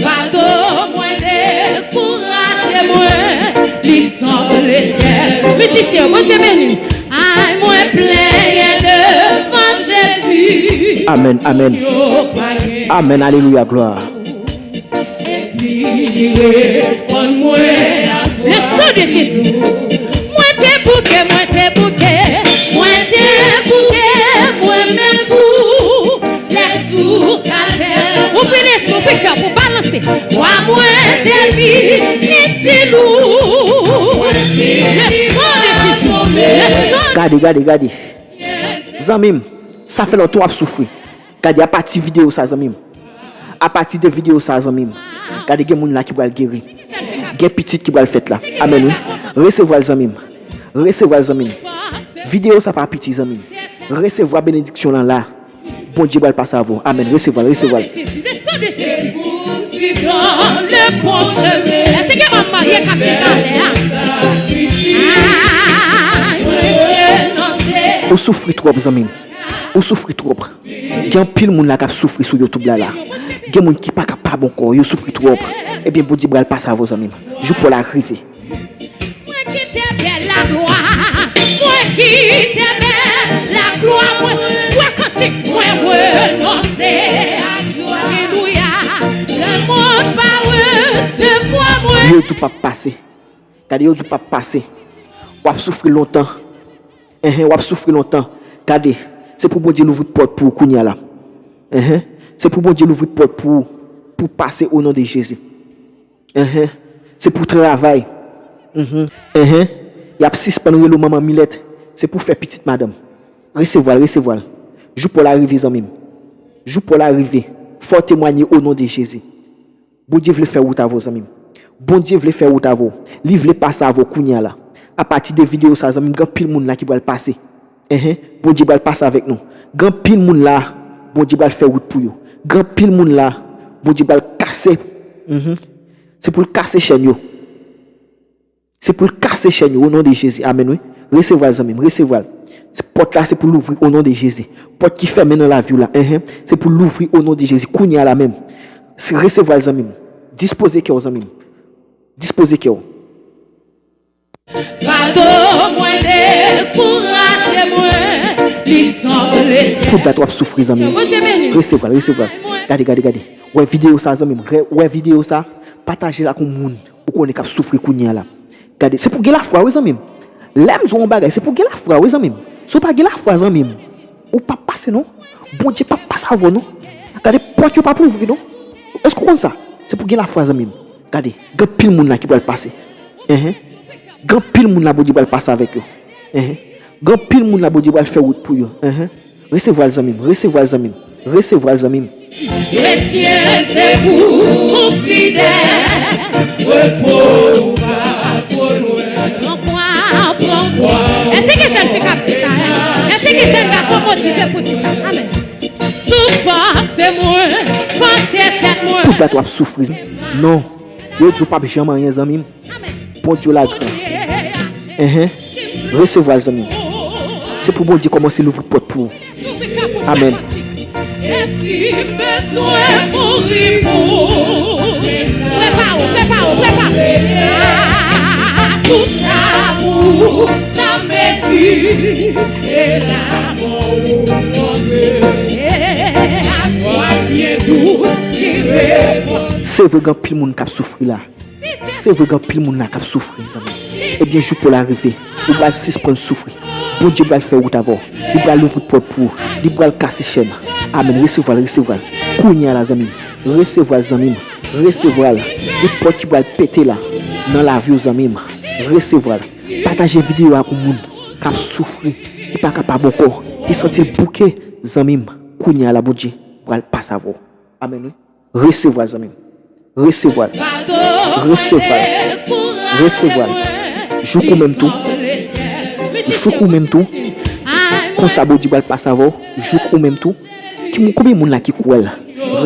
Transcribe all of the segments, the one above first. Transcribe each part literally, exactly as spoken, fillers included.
Fado mwen dekouraje mwen, li sanble tèl. Mizisyen, Bondye beni. Ay, mwen plenyen devan Jezi. Amèn, amèn. Yo pa gen Amèn, alelouya, glwa. Epi li reponn mwen avwa. Le sang de Jésus. Mwen te bouke, mwen te bouke, mwen te bouke, mwen menm tou. Lè sou kalè. Ouvri lespri, ouvri kè w pou balanse. Bwa mwen te vini si lou. Le sang de Jésus. Le sang. Gade, gade, gade. Zanmi m, sa fè lontan w ap soufri. Gade, apati videyo sa, zanmi m. Apati de videyo sa, zanmi m. Gade, gen moun la ki pral geri. Gen pitit ki pral fèt la. Amèn, wi. Resevwa l, zanmi m. Resevwa l, zanmi m. Videyo sa pa piti, zanmi m. Resevwa benediksyon lan la. Bondye pral pase avè w. Amèn. Resevwa l, resevwa l. Ou soufri twòp, zanmi m. Ou soufri twòp. Gen anpil moun la k ap soufri sou YouTube la la. Gen moun ki pa kapab ankò, yo soufri twòp. Ebyen, Bondye pral pase avè w, zanmi m. Jou pa w la rive. Mwen kite bèl laglwa, mwen kite bèl laglwa, mwen, mwen kantik, mwen renonse ak jwa. Alelouya, lemonn pa resevwa mwen. Yo di w p ap pase. Gade, yo di w p ap pase. W ap soufri lontan. Enhen, w ap soufri lontan. Gade, se pou Bondye louvri pòt pou ou kounye a la. Enhen, se pou Bondye louvri pòt pou ou, pou w pase o non de Jezi. Enhen, se pou w travay. Mhm. Enhen, y ap sispann rele w manman Milèt. Se pou w fè pitit, madanm. Resevwa l, resevwa l. Jou pa w la rive, zanmi m. Jou pa w la rive. Fò w temwanye o non de Jezi. Bondye vle fè wout avè w, zanmi m. Bondye vle fè wout avè w. Li vle pase avè w kounye a la. Apati de videyo sa, zanmi m, gen anpil moun la ki pral pase. Enhen, Bondye pral pase avèk nou. Gen anpil moun la, Bondye pral fè wout pou yo. Gen anpil moun la, Bondye pral kase. Mhm. Se pou l kase chèn yo. Se pou l kase chèn yo, o non de Jezi. Amèn, wi. Resevwa l, zanmi m, resevwa l. Se pòt la, se pou l louvri, o non de Jezi. Pòt ki fèmen nan lavi w la, enhen, se pou l louvri, o non de Jezi. Kounye a la menm. Se, resevwa l, zanmi m. Dispoze kè w, zanmi m. Dispoze kè w. Fado mwen dekouraje mwen, li sanble. Pou dat w ap soufri, zanmi m. Resevwa l, resevwa l. Gade, gade, gade. Wè videyo sa, zanmi m. Wè videyo sa. Pataje l ak yon moun ou konnen k ap soufri kounye a la. Gade, se pou gen lafwa, wi, zanmi m. Lè m di w yon bagay, se pou gen lafwa, wi, zanmi m. Si w pa gen lafwa, zanmi m, ou p ap pase, non. Bondye p ap pase avè w, non. Gade, pòt yo p ap louvri, non. Èske w konn sa? Se pou gen lafwa, zanmi m. Gade, gen anpil moun la ki pral pase. Enhen. Gen anpil moun la, Bondye pral pase avèk yo. Enhen. Gen anpil moun la, Bondye pral fè wout pou yo. Enhen. Resevwa l, zanmi m. Resevwa l, zanmi m. Resevwa l, zanmi m. Kretyen, se pou ou fidèl, repo ou pa twò lwen. Pran kwa, pran kwa. Èske gen jèn fi k ap di sa, en? Èske gen jèn gason motive pou di sa? Amèn. Sou fòse mwen, fòse tèt mwen. Pou dat w ap soufri. Non. Yo di w p ap janm anyen, zanmi m. Bondye w la gran. Enhen. Resevwa l, zanmi m. Se pou Bondye kòmanse louvri pòt pou ou. Amèn. E si m bezwen mouri pou ou, prepare w, prepare w, prepare w. Tout amour sans mesure, e lanmò ou montre. A vwa byen dous ki reponn. Se vre, gen anpil moun k ap soufri la. Se vre, gen anpil moun la k ap soufri, zanmi. Ebyen, jou pa w la rive. Ou pral sispann soufri. Bondye pral fè wout avè w. Li pral louvri pòt pou ou. Li pral kase chèn. Amèn. Resevwa l, resevwa l. Kounye a la, zanmi m. Resevwa l, zanmi m. Resevwa l. Gen pòt ki pral pete la. Nan lavi w, zanmi m. Resevwa l. Pataje videyo a ak yon moun k ap soufri, ki pa kapab ankò, ki santi l bouke, zanmi m. Kounye a la, Bondye pral pase avè w. Amèn, wi. Resevwa l, zanmi m. Resevwa l. Resevwa l. Resevwa l. Jouk ou menm tou. Jouk ou menm tou. Konsa Bondye pral pase avè w. Jouk ou menm tou. Ki moun, konbyen moun la ki kwè l?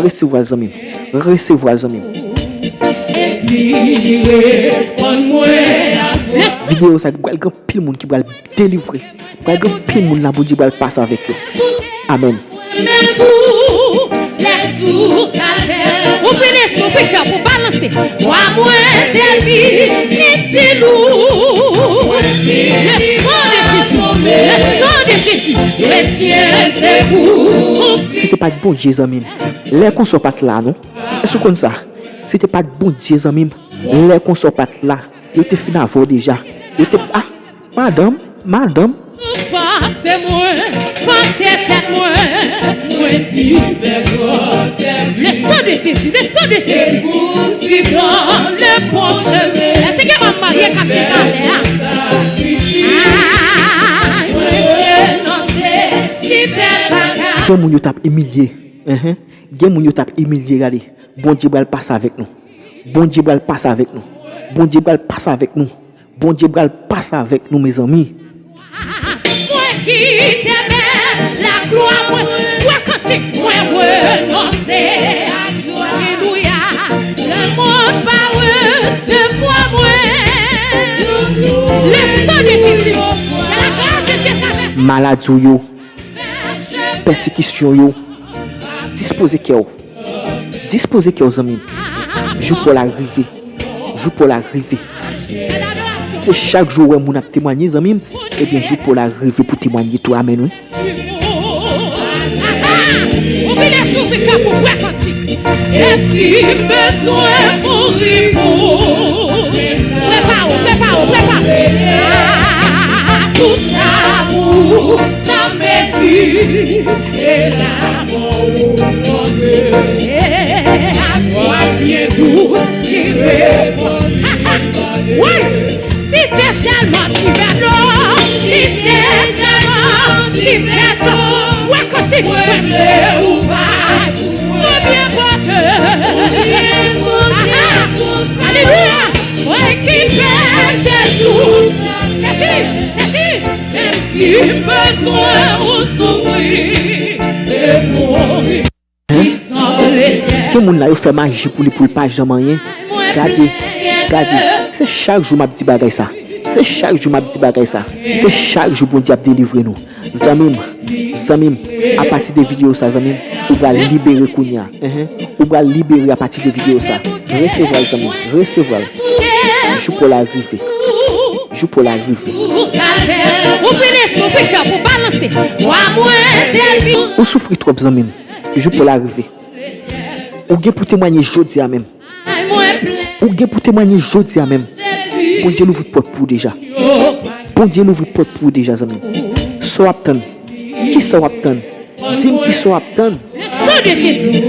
Resevwa l, zanmi m. Resevwa l, zanmi m. Videyo sa ki pral gen anpil moun ki pral delivre. Pral gen anpil moun la Bondye pral pase avèk yo. Amèn. Sou kalè. Ouvri lespri, ouvri kè pou balanse. Wa mwen te vini sou ou. Le sang de Jésus, le sang de Jésus. Kretyen se pou. Si te pa t Bondye, zanmi m, lè konsa w pa t la, non. Èske w konn sa? Si te pa t Bondye, zanmi m, lè konsa w pa t la. Yo te fin avè w deja. Yo te, ah, madanm, madanm. Pase mwen, pase tèt mwen, mwen di fè gran sèvis. Le sang de Jésus, le sang de Jésus. E pouswiv dans le bon chemin. Èske gen manm marye k ap di talè a? Ay, mwen renonse, si bèl bagay. Gen moun yo t ap imilye. Enhen. Gen moun yo t ap imilye, gade. Bondye pral pase avèk nou. Bondye pral pase avèk nou. Bondye pral pase avèk nou. Bondye pral pase avèk nou, mezanmi. Mwen ki te bèl laglwa mwen, mwen kantik mwen renonse a jwa. Alelouya, lemonn pa resevwa mwen. Le sang de Jésus, que la grâce de Dieu traverse. Maladi w yo, pèsekisyon yo, dispoze kè w. Dispoze kè w, zanmi m. Jou pa w la rive. Jou pa w la rive. Se chak jou w wè moun ap temwanye, zanmi m, ebyen, jou pa w la rive pou temwanye tou. Amèn, wi. Ouvri lespri, ouvri kè pou bwè kantik. E si m bezwen mouri pou. Prepa w, prepa w, prepa w. Ah, tout amour sans mesure. E la mò ou konnen. E a vwa byen dous ki reponn li. Wi. Si se sèlman ti vèlo, si se sèlman ti vèlo, mwen kontinye. Mwen vle ou pa tou. Mwen byen pote. Mwen byen pote. Alelouya. Mwen ki pèse tout. Sezi, sezi. Menm si m bezwen ou soufri e mouri. Gen moun la, yo fè maji pou li, pou l pa janm anyen. Gade, gade. Se chak jou m ap di bagay sa. Se chak jou m ap di bagay sa. Se chak jou Bondye ap delivre nou. Zanmi m, zanmi m, apati de videyo sa, zanmi m, ou pral libere kounye a. Enhen. Ou pral libere apati de videyo sa. Resevwa l, zanmi m. Resevwa l. Jou pa w la rive. Jou pa w la rive. Ouvri lespri, ouvri kè pou balanse. Wa mwen te vi. Ou soufri twòp, zanmi m. Jou pa w la rive. Ou gen pou temwanye jodi a menm. Ou gen pou temwanye jodi a menm. Bondye louvri pòt pou ou deja. Bondye louvri pòt pou ou deja, zanmi m. Sa w ap tann? Kisa w ap tann? Di m kisa w ap tann. Le sang de Jésus.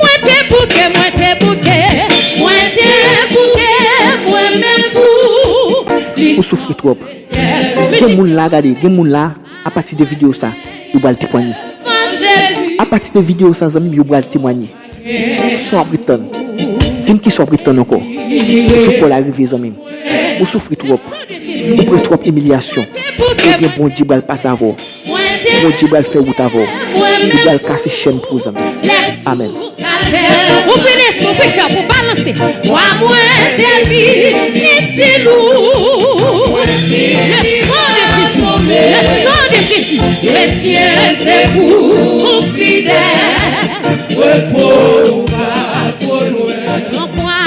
Mwen te bouke, mwen te bouke, mwen te bouke, mwen menm tou. Ou soufri twòp. Gen moun la, gade, gen moun la, apati de videyo sa, yo pral temwanye. Apati de videyo sa, zanmi m, yo pral temwanye. Kisa w ap ret tann? Di m kisa w ap ret tann ankò. Jou pa w la rive, zanmi m. Ou soufri twòp. Ou pran twòp imilyasyon. Ebyen, Bondye pral pase avè w. Bondye pral fè wout avè w. Li pral kase chèn pou ou, zanmi. Amèn. Ouvri lespri, ouvri kè pou balanse. Wa mwen te vini sou ou. Le sang de Jésus, le sang de Jésus. Kretyen se pou ou fidèl. Repo ou pa two lwen. Pran kwa,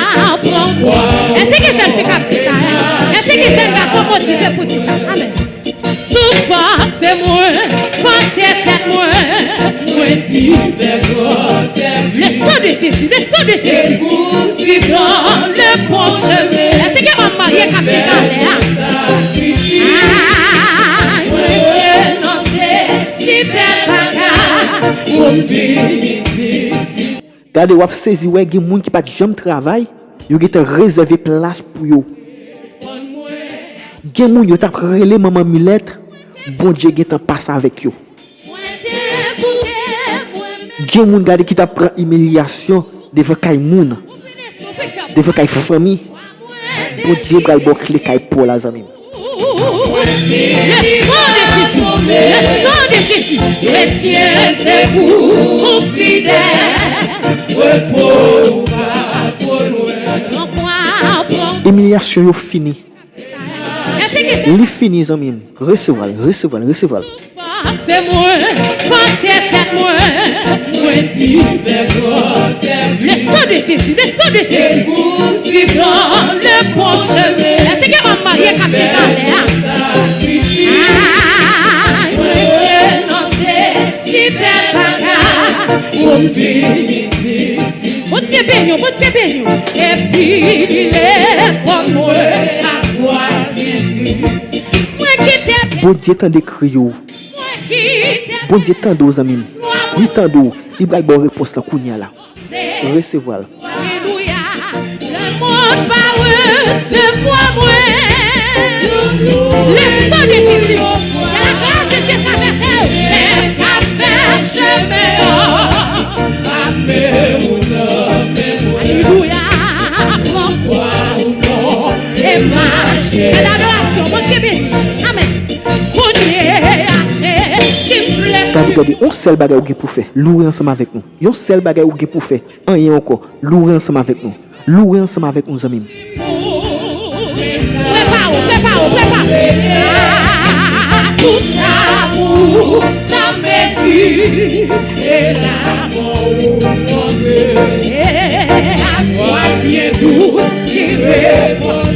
pran kwa. Èske gen jèn fi k ap di sa? Èske gen jèn gason motive pou di sa? Amèn. Sou pase mwen, pase tèt mwen, mwen di fè gran sèvis. Le sang de Jésus, le sang de Jésus. E pouswiv dans le bon chemin. Èske gen manm marye k ap di talè a? Ay, mwen renonse si bèl bagay pou m vini di. Gade, w ap sezi wè gen moun ki pa t janm travay, yo gentan rezève plas pou yo. Gen moun yo t ap rele manman Milèt, Bondye gentan pase avèk yo. Gen moun, gade, ki t ap pran imilyasyon devan kay moun, devan kay fanmi. Bondye pral ba w kle kay pa w la, zanmi m. Le sang de Jésus, le sang de Jésus. Kretyen se pou ou fidèl. Repo ou pa two lwen. Imilyasyon yo fini. Li fini, zanmi m. Resevwa l, resevwa l, resevwa l. Pase mwen, pase tèt Mwen, mwen ti fè gran sèvis. Le sang de Jésus, le sang de Jésus. Poursuivre dans le bon chemin. Èske gen manm marye k ap di talè a? Ay. Mwen renonse si bèl bagay pou m vini isit. Bondye beni w, Bondye beni w. Epi li reponn mwen ak vwa tendri. Mwen kite Bondye tande kri w. Bondye tande w, zanmi m. Li tande w. Li pral ba w repons lan kounye a la. Resevwa l. Alelouya. Lemonn pa resevwa mwen. Le sang de Jésus. Que la grâce de Dieu traverse. Mwen ka fè chemen an. Alelouya. Pran kwa ou non e mache. Bèl adorasyon. Bondye beni. Amèn. Kounye a se ki m vle. Tande, gade, yon sèl bagay ou gen pou fè, loure ansanm avèk nou. Yon sèl bagay ou gen pou fè, anyen ankò, loure ansanm avèk nou. Loure ansanm avèk nou, zanmi m. Prepare w, prepare w, prepare w. Ah, tout amour sans mesure, et l'amour montre, et à toi bien douce qui répond.